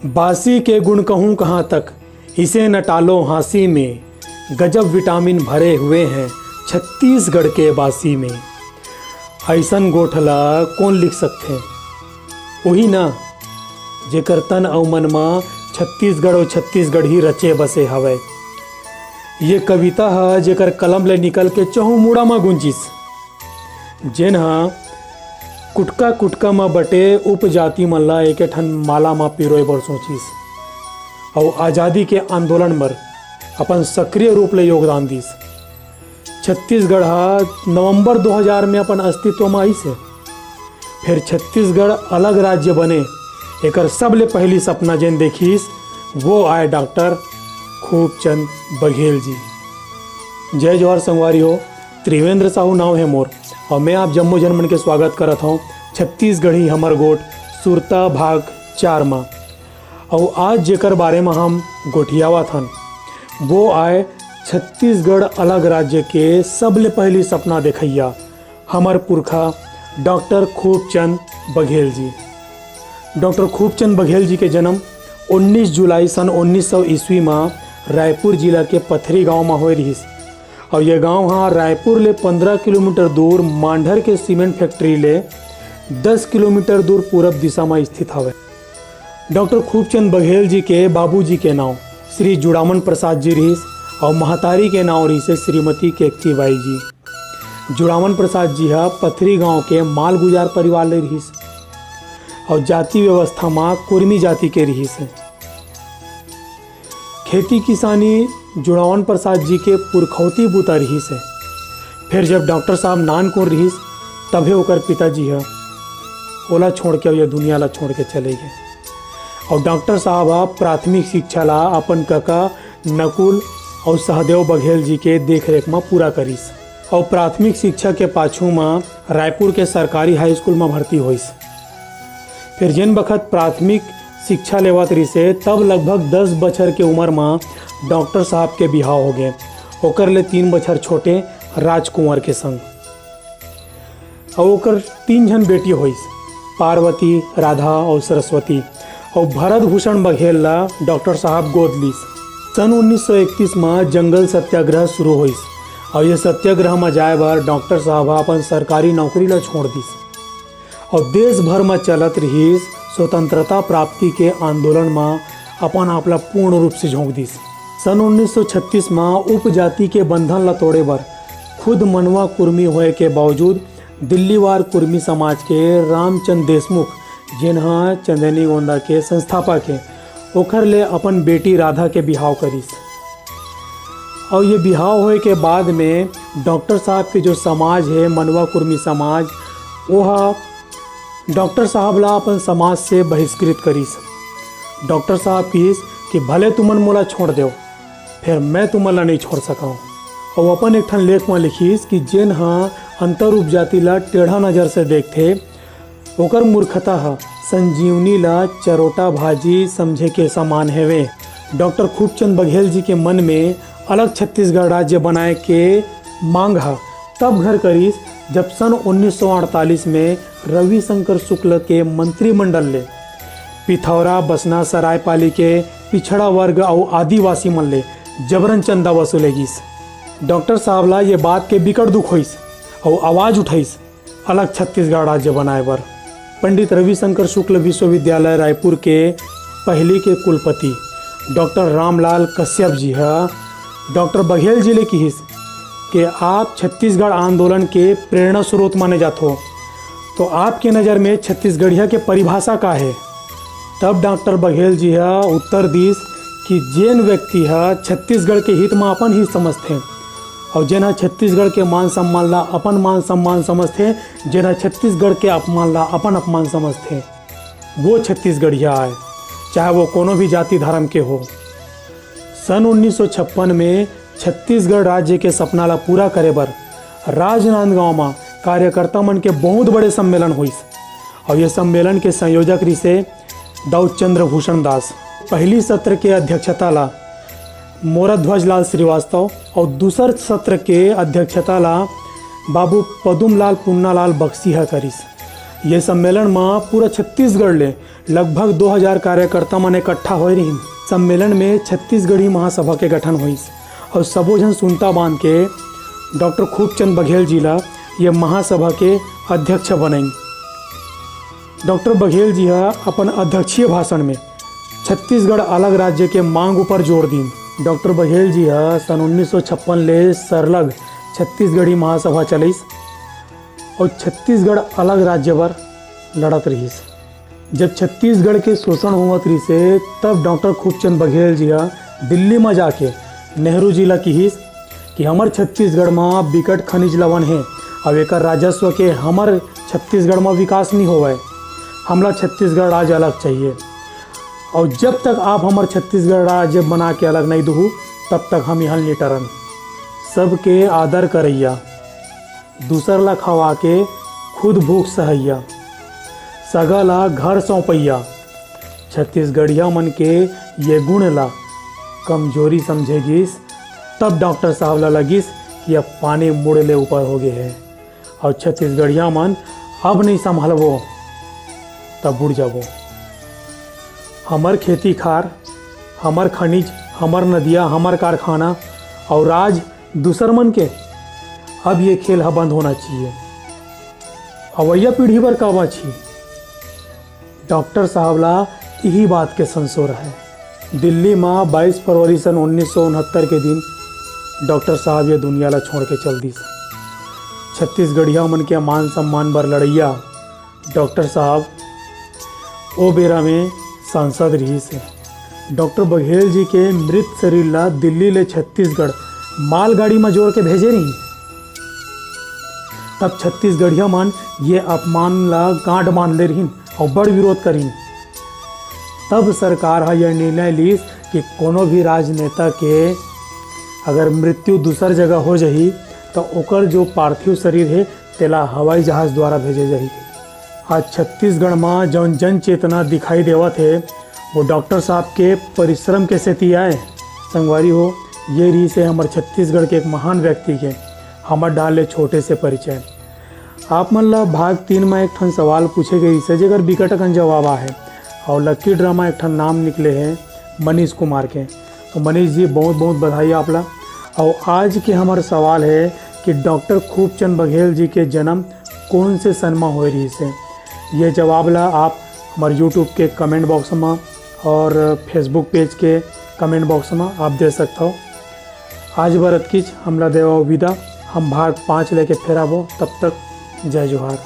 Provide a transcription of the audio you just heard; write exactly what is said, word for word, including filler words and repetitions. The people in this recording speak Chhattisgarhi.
बासी के गुण कहूँ कहाँ तक, इसे न टालो हाँसी में। गजब विटामिन भरे हुए हैं छत्तीसगढ़ के बासी में। अइसन गोठ ला कोन लिख सकथे? उही ना, जेकर तन अउ मन म छत्तीसगढ़ अउ छत्तीसगढ़ी रचे बसे हवय। ये कविता ह जेकर कलम ले निकल के चहुमुड़ा म गुंजिस, जेन ह कुटका कुटका म बटे उपजाति मन ला एके ठन माला म पिरोय बर सोचिस अउ आजादी के आंदोलन बर अपन सक्रिय रूप ले योगदान दिस। छत्तीसगढ़ ह नवंबर दो हज़ार में अपन अस्तित्व म आइस हे। फेर छत्तीसगढ़ अलग राज्य बने, एकर सबले पहिली सपना जेन देखिस, वो आय डॉक्टर खूबचंद बघेल जी। जय जोहार संगवारी हो, त्रिवेंद्र साहू नाव हे मोर, अउ मैं आप जम्मो झन मन के स्वागत करत हौं छत्तीसगढ़ी हमर गोठ सुरता भाग चार मा। अउ आज जेकर बारे म हम गोठियावत हन, वो आय छत्तीसगढ़ अलग राज्य के सबले पहिली सपना देखइया, हमर पुरखा डॉक्टर खूबचंद बघेल जी। डॉक्टर खूबचंद बघेल जी के जन्म उन्नीस जुलाई सन उन्नीस सौ ईस्वी म रायपुर जिला के पथरी गांव म होए रिहिस। अउ ये गांव ह रायपुर ले पंद्रह किलोमीटर दूर मांढर के सीमेंट फैक्ट्री ले दस किलोमीटर दूर पूरब दिशा म स्थित हवय। डॉक्टर खूबचंद बघेल जी के बाबूजी के नांव श्री जुड़ावन प्रसाद जी रिहिस अउ महतारी के नांव रिहिस श्रीमती केकची बाई जी। जुड़ावन प्रसाद जी ह पथरी गांव के मालगुजार परिवार ले रिहिस अउ जाति व्यवस्था म कुर्मी जाति के रिहिस हे। खेती किसानी जुड़ावन प्रसाद जी के पुरखौती बुता रिहिस हे। फेर जब डॉक्टर साहब नानकुन रिहिस, तभे ओकर पिताजी ह ओला छोड़ के अउ ये दुनिया ला छोड़ के चले गे। अउ डॉक्टर साहब ह प्राथमिक शिक्षा ला अपन कका नकुल अउ सहदेव बघेल जी के देखरेख म पूरा करिस। अउ प्राथमिक शिक्षा के पाछू म रायपुर के सरकारी हाई स्कूल म भर्ती होइस। फेर जेन बखत प्राथमिक शिक्षा लेवत रिहिसे, तब लगभग दस बछर के उमर म डॉक्टर साहब के बिहाव होगे। ओकर ले तीन बछर छोटे राजकुंवर के संग। अउ ओकर तीन झन बेटी होइस, पार्वती, राधा अउ सरस्वती। अउ भरत भूषण बघेल ला डॉक्टर साहब गोद लीस। सन उन्नीस सौ इकतीस म जंगल सत्याग्रह शुरू होइस अउ ये सत्याग्रह म जाए बर डॉक्टर साहब ह अपन सरकारी नौकरी ला छोड़ दिस। अउ देश भर म चलत रिहिस स्वतंत्रता प्राप्ति के आंदोलन म अपन आप ला पूर्ण रूप से झोंक दिस। सन उन्नीस सौ छत्तीस म उपजाति के बंधन ला तोड़े बर खुद मनवा कुर्मी होए के बावजूद दिल्लीवार कुर्मी समाज के रामचंद देशमुख, जेन ह चंदैनी गोंदा के संस्थापक हे, ओखर ले अपन बेटी राधा के बिहाव करिस। अउ ये बिहाव होए के बाद में डॉक्टर साहब के जो समाज हे, मनवा कुर्मी समाज, वो ह डॉक्टर साहब ला अपन समाज से बहिष्कृत करिस। डॉक्टर साहब किहिस कि भले तुमन मोला छोड़ देव, फेर मैं तुमन ला नइ छोड़ सकंव। अउ अपन एक ठन लेख म लिखिस कि जेन ह अंतर उपजाति ला टेढ़ा नजर से देखथे, ओकर मूर्खता ह संजीवनी ला चरोटा भाजी समझे के समान हेवे। डॉक्टर खूबचंद बघेल जी के मन में अलग छत्तीसगढ़ राज्य बनाए के मांग ह तब घर करिस, जब सन उन्नीस सौ अड़तालीस में रविशंकर शुक्ल के मंत्रिमंडल ले पिथौरा, बसना, सरायपाली के पिछड़ा वर्ग अउ आदिवासी मन ले जबरन चंदा वसूले गिस। डॉक्टर साहब ला ये बात के बिकट दुख होइस अउ आवाज उठाइस, अलग छत्तीसगढ़ राज्य बनाए बर। पंडित रविशंकर शुक्ल विश्वविद्यालय रायपुर के पहली के कुलपति डॉक्टर रामलाल कश्यप जी ह डॉक्टर बघेल जी ले किहिस कि आप छत्तीसगढ़ आंदोलन के प्रेरणा स्रोत माने जाथो, तो आपके नज़र में छत्तीसगढ़िया के परिभाषा का हे? तब डॉक्टर बघेल जी ह उत्तर दिस कि जेन व्यक्ति ह छत्तीसगढ़ के हित म अपन हित समझथे अउ जेन ह छत्तीसगढ़ के मान सम्मान ला अपन मान सम्मान समझथे, जेन ह छत्तीसगढ़ के अपमान ला अपन अपमान समझथे, वो छत्तीसगढ़िया आय, चाहे वो कोनो भी जाति धर्म के हो। सन उन्नीस सौ छप्पन में छत्तीसगढ़ राज्य के सपना ला पूरा करे बर राजनांदगांव म कार्यकर्ता मन के बहुत बड़े सम्मेलन होइस। अउ ये सम्मेलन के संयोजक रिहिसे दाऊ चंद्रभूषण दास। पहली सत्र के अध्यक्षता ला मोराध्वज लाल श्रीवास्तव अउ दूसर सत्र के अध्यक्षता ला बाबू पदुमलाल पुन्नालाल बक्सी ह करिस। ये सम्मेलन म पूरा छत्तीसगढ़ ले लगभग दो हजार कार्यकर्ता मन इकट्ठा होए रहिन। सम्मेलन में छत्तीसगढ़ी महासभा के गठन होइस और सबो झन सुनता बांध के डॉक्टर खूबचंद बघेल जी ला ये महासभा के अध्यक्ष बनाइन। डॉक्टर बघेल जी ह अपन अध्यक्षीय भाषण में छत्तीसगढ़ अलग राज्य के मांग ऊपर जोर दीन। डॉक्टर बघेल जी ह सन उन्नीस सौ छप्पन ले सरलग छत्तीसगढ़ी महासभा चलाइस और छत्तीसगढ़ अलग राज्य बर लड़त रहिस। जब छत्तीसगढ़ के शोषण होवत रहिसे, तब डॉक्टर खूबचंद बघेल जी ह दिल्ली म जाके नेहरू जी ला किहिस कि हमर छत्तीसगढ़ म बिकट खनिज लवन हे, अब एकर राजस्व के हमर छत्तीसगढ़ म विकास नहीं होवय, हमला छत्तीसगढ़ राज्य अलग चाहिए, और जब तक आप हमर छत्तीसगढ़ राज्य बना के अलग नहीं दुहू, तब तक हम यहाँ नहीं टरन। सबके आदर करैया, दूसर ला खवा के खुद भूख सहैया, सगा ला घर सौंपैया, छत्तीसगढ़िया मन के ये गुण ला कमजोरी समझे गिस। तब डॉक्टर साहब ला लगिस कि अब पानी मुड़ ले ऊपर हो गए है और छत्तीसगढ़िया मन अब नहीं संभलबो, तब बुड़ जाबो। हमर खेती खार, हमर खनिज, हमर नदिया, हमर कारखाना और राज दूसर मन के, अब ये खेल ह बंद होना चाहिए। अवैया पीढ़ी बर का बाँचही? डॉक्टर साहब ला यही बात के संसो रहे। दिल्ली म बाईस फरवरी सन उन्नीस सौ उनहत्तर के दिन डॉक्टर साहब ये दुनिया ला छोड़ के चल दिस। छत्तीसगढ़िया मन के मान सम्मान बर लड़ैया डॉक्टर साहब ओ बेरा में सांसद रहिस हे। डॉक्टर बघेल जी के मृत शरीर ला दिल्ली ले छत्तीसगढ़ मालगाड़ी म जोर के भेजे रहिन। तब छत्तीसगढ़िया मन ये अपमान ला गांठ बांध ले रहिन और बड़ विरोध करिन। तब सरकार ह यह निर्णय लीस कि कोनो भी राजनेता के अगर मृत्यु दूसर जगह हो जाही, तो ओकर जो पार्थिव शरीर हे, तेला हवाई जहाज द्वारा भेजे जाही। आज छत्तीसगढ़ म जौन जन चेतना दिखाई देवत हे, वो डॉक्टर साहब के परिश्रम के सेती आए। संगवारी हो, ये रहिस हे हमर छत्तीसगढ़ के एक महान व्यक्ति के हमर डाहर ले छोटे से परिचय। आप मन ला भाग तीन म एक ठन सवाल पूछे गए रहिस हे, जेकर बिकट अकन जवाब आहे, और लकी ड्रा म एक ठन नाम निकले हे मनीष कुमार के। तो मनीष जी, बहुत बहुत बधाई आप ला। और आज के हमर सवाल हे कि डॉक्टर खूबचंद बघेल जी के जन्म कौन से सन म होए रहिस हे? ये जवाब ला आप हमर YouTube के comment box म और Facebook page के comment box म आप दे सकथव। आज बर अतकीच, हमला देवव विदा। हम भाग पाँच लेके फेर आबो। तब तक जय जोहार।